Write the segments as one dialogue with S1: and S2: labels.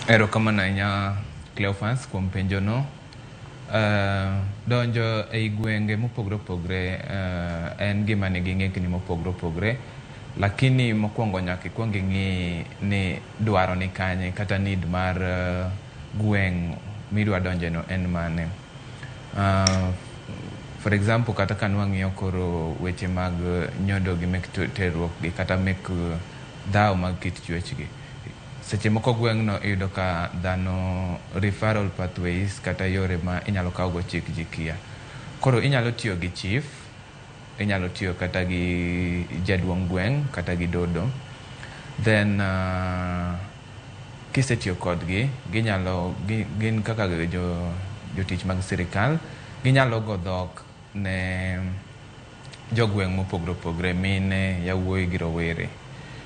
S1: Erokamano ahinya, Cleophas, kuom penjo no. Donjo ei gwenge mopogore opogore en gima nigi ng'ikni mopogore opogore, lakini mokwongo nyaka ikwong ing'i ni dwaro ni kanye kata need mar gweng' midwa donje no en mane. For example, kata ka nwang'iyo koro weche mag nyodo gi mek terruok gi kata mek dhawo mag kit chwech gi, seche moko gweng'no iyudo ka dhano referral pathways kata yore ma inyalo kawgo chik ji kia. Koro inyalo tiyo gi chief, inyalo tiyo kata gi jaduong' gweng' kata gi dodo. Then kisetiyo kodgi, ginyalo gin kaka jo jotich mag sirikal, ginyalo go dhok ne jogweng' mopogore opogore, mine, yawuoyi gi rowere.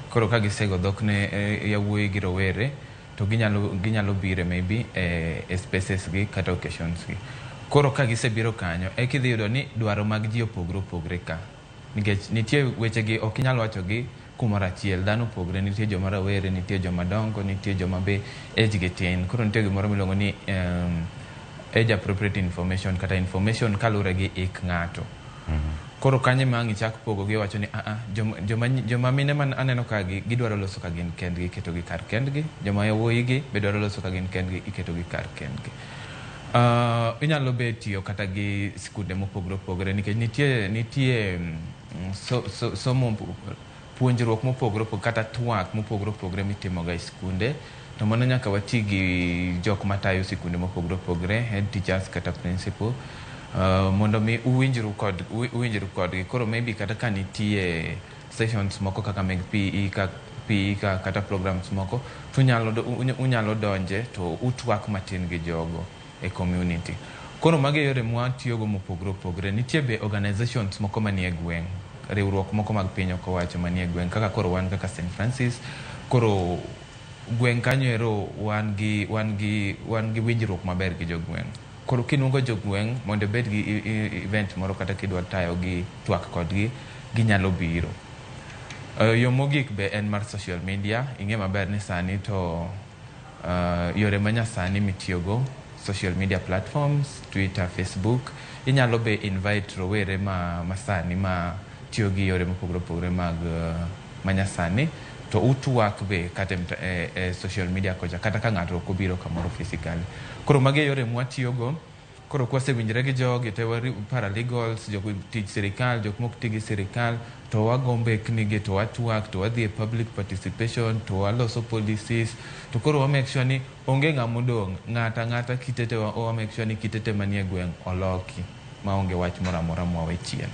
S1: Koro ka gisego dhok ne yawuoyi gi rowere, to ginyalo biro maybe e spaces gi kata occasions gi. Koro ka gisebiro kanyo, eka idhi yudo ni dwaro mag ji opogore opogore ka. Nikech nitie weche gi ok inyal wacho gi kumoro achiel, dhano opogore, nitie joma rawere, nitie joma dongo, nitie joma be age gi tin. Koro nitie gimoro miluongo ni age appropriate information kata information kaluwore gi hik ng'ato. Koro kanyo ema ang' ichak pogo gi iwacho ni aa, joma mine man aneno ka gi gidwaro loso ka gin kendgi, iketo gi kar kendgi, joma yawuoyi gi be dwaro loso ka gin kendgi, iketo gi kar kendgi. Inyalo be tiyo kata gi skunde mopogore opogore nikech nitie somo, puonjruok mopogore opogore kata twak mopogore opogore mitimoga e skunde, to mano nyaka wati gi jok matayo sikunde mopogore opogore, head teachers kata principal, mondo mi uwinjru kodgi. Koro maybe kata ka nitie sessions moko kaka meg PE ka PE ka kata programs moko, to unyalo donje to utwak matin gi jogo e community. Koro magi e yore mwatiyogo mopogore opogore. Nitie be organizations moko manie gweng', riwruok moko mag piny ok owacho manie gweng', kaka koro wan kaka St Francis. Koro gweng' kanyo ero wan gi winjruok maber gi jogweng'. Koro kiluongo jogweng' mondo ibed gi event moro kata kidwa tayo gi twak kodgi, ginyalo biro. Yo mogik be en mar social media. Ing'e maber ni sani to yore manyasani mitiyogo, social media platforms, Twitter, Facebook, inyalo be invite rowere ma masani ma tiyo gi yore mopogore opogore mag manyasani, to utwak be kata e social media kocha, kata ka ng'ato ok obiro kamoro physically. Koro magi e yore mwatiyogo. Koro kwasewinjre gi jogi te, paralegals, jok tij sirikal, jok mok ti gi sirikal, to wago mbekni gi, to watwak, to wadhi e public participation, to waloso policies, to koro wa make sure ni onge ng'ama odong', ng'ata ang'ata kite te wa make sure ni kite te manie gweng' oloki maonge wach moro amora mwawe chien.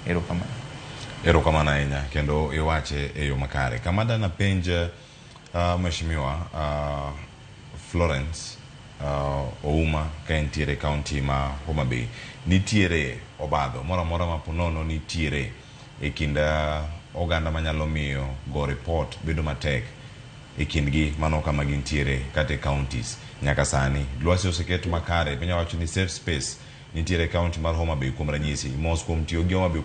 S1: Erokamano.
S2: Erokamano ahinya, kendo iwache e yo makare. Kama dana penj Mheshimiwa Florence Ouma ka entiere e kaunti ma Homa Bay. Nitiere obadho moro amora ma ponono nitiere e kind oganda manyalo miyo go report bedo matek e kindgi mano kama gintiere kata e counties nyaka sani. Lwasi oseket makare, piny owacho ni safe space nitiere e kaunti mar Homa Bay kuom ranyisi. Mos kuom tiyo gi Homa Bay.